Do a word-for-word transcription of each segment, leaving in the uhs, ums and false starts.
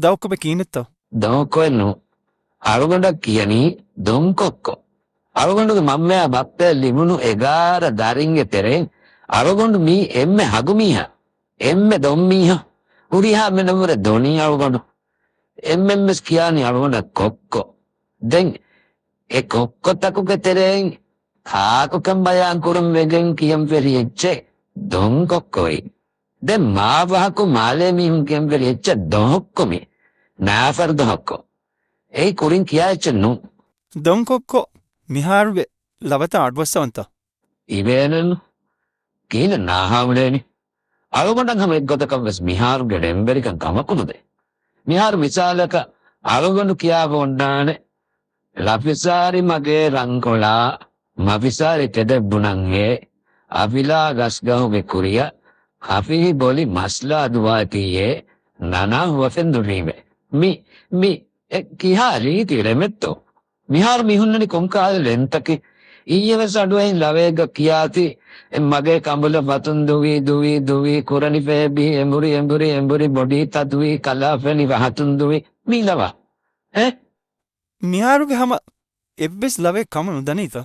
ދޮންކޮއްކޮ ކިހިނެއްތޯ؟ ދޮންކޮއެއް ނޫން. އަޅުގަނޑަށް ކިޔަނީ ދޮންކޮއްކޮ. އަޅުގަނޑުގެ މަންމަޔާ ބައްޕަޔަށް ލިބުނު އެގާރަ ދަރިންގެ ތެރެއިން އަޅުގަނޑު މީ އެންމެ ހަގުމީހާ، އެންމެ ދޮންމީހާ، ހުރިހާ މެނަށްވުރެ ދޮނީ އަޅުގަނޑު. އެންމެންވެސް ކިޔާނީ އަޅުގަނޑަށް ކޮއްކޮ. ދެން އެ ކޮއްކޮތަކުގެ ތެރެއިން ކާކުކަން ބަޔާން ކުރަން ވެގެން ކިޔަން ފެށި އެއްޗެއް ދޮންކޮއްކޮއި. ދެން މާބަހަކު މާލޭ މީހުން ކިޔަން ފެށި އެއްޗެއް ދޮހޮއްކޮ މީ. ނާފަރު ދޮހޮއްކޮ. އެއީ ކުރިން ކިޔާ އެއްޗެއް ނޫން. ދޮންކޮއްކޮ މިހާރުގެ ލަވަތައް އަޑުއައްސަވަންތަ؟ އިވޭނެން. ކިހިނެއް ނާހާ އުޅޭނީ؟ އަޅުގަނޑަށް ހަމަ އެއްގޮތަކަށް ވެސް މިހާރުގެ ޅެންވެރިކަން ކަމަކު ނުދޭ. މިހާރު މިސާލަކަށް އަޅުގަނޑު ކިޔާފަ އޮންނާނެ، ލަފިސާރި މަގޭ ރަންކޮޅާ، މަފިސާރި ތެދެއް ބުނަން އޭ، އަފިލާ ގަސްގަހުގެ ކުރިއަށް، އަފިހި ބޮލި މަސްލާ ދުވާތީ އޭ، ނަނާ ހުވަފެން ދުށީމޭ. މި، މި، އެ ކިހާ ރީތި ޅެމެއްތޯ؟ މިހާރު މި ހުންނަނީ ކޮންކަހަލަ ޅެންތަކެއް؟ އިއްޔެ ވެސް އަޑުއެހިން ލަވައެއްގަ ކިޔާތީ، އެ މަގޭ ކަނބުލަށް ފަތުން ދުވި، ދުވި، ދުވި، ކުރަނި ފޭބި، އެނބުރި، އެނބުރި، އެނބުރި، ބޮޑީ ތަދުވި، ކަލާ ފެނި ވަހަތުން ދުވި، މި ލަވަ. އެ؟ މިހާރުގެ ހަމަ އެއްވެސް ލަވައެއް ކަމަށް ނުދަނީތަ؟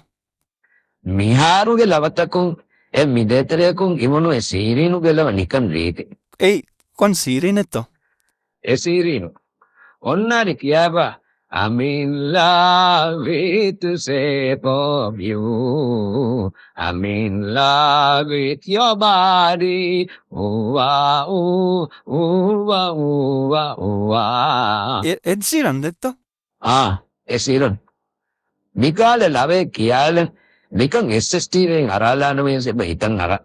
މިހާރުގެ ލަވަތަކުން އެ މި ދޭތެރެއަކުން އިވުނު އެ ސީރީނުގެ ލަވަ ނިކަން ރީތި. އެއީ ކޮން ސީރީނެއްތޯ؟ އެ ސީރީނު. އޮންނާނެ ކިޔާބާ. I'm in love with shape of you. I'm in love with your body. އޫވާ، އޫ، އޫވާ، އޫވާ، އޫވާ. އެ، އެޑް ޝީރަން ދެއްތޯ؟ އާ، އެ ސީރަން. މިކާލެ ލަވޭ ކިޔާލެން ނިކަން އެސްއެސްޓީ ވެއިން އަރާލާނަމޭ ސެބަ ހިތަށް އަރާ.